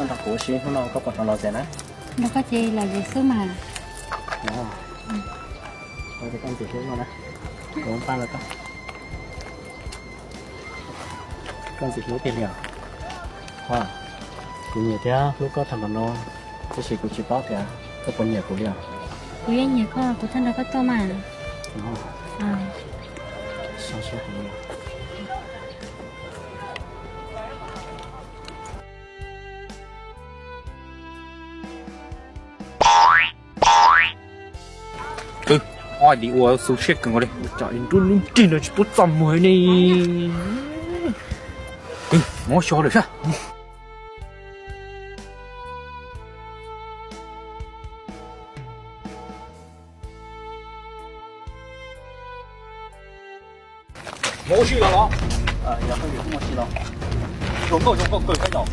Nrog kuv ua si hnub no koj puas tau los zes na? Nrog koj ces los zes xwb mas. Koj ntxim hlub no na, kuv pab los koj. Koj ntxim hlub tiag li os. Kuv nyiam thiab hlub koj tag npaum no, tab sis kuv tsis paub tias koj puas nyiam kuv li os. Kuv yeej nyiam koj, kuv thiaj nrog koj tuaj mas. Twb, ua di ua xu siab kawg nkaus li, tsam nruab hnub nrig no tsis pub txaj muag ne. Twb, muab xyov lawm sab. Muab ua si los los? Yog koj yuav kuj muab si los. Zoo nkauj zoo nkauj kawg thiab yom.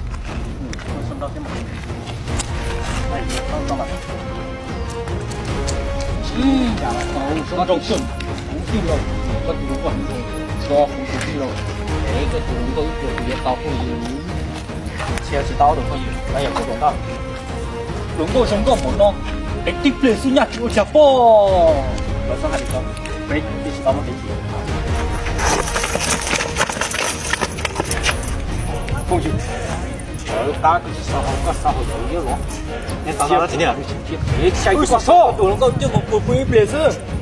Zoo nkauj kawg. Kuv tij los, kuv tij los, es koj tus hluas nkauj ib pluag kuv yuav tau phooj ywg. Tsis tau tus phooj ywg, no yog kuv hluas nkauj. Hluas nkauj zoo nkauj npaum no, peb tib pliag xwb nyaj tsis ua cas pog. Lawv txhob hais li ko, peb twb tsis tau muaj kev chim. Phooj ywg, lawv qab twb tsis xav haus, koj xav haus tau ib los. Tus hluas nkauj coj mus pw ib pliag xwb.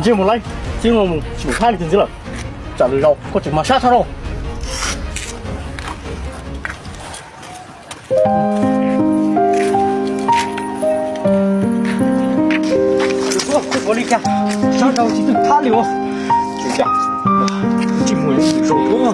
Ntsej muag laib, txij no mus tsis mus thab leej twg ntxiv lawm. Tsam lwm zaus koj tseem mag sab tshaj rau. Ua li cas sab nraud tsis twg thab li os. Tsis cas, ntsej muag lwm zaus ua.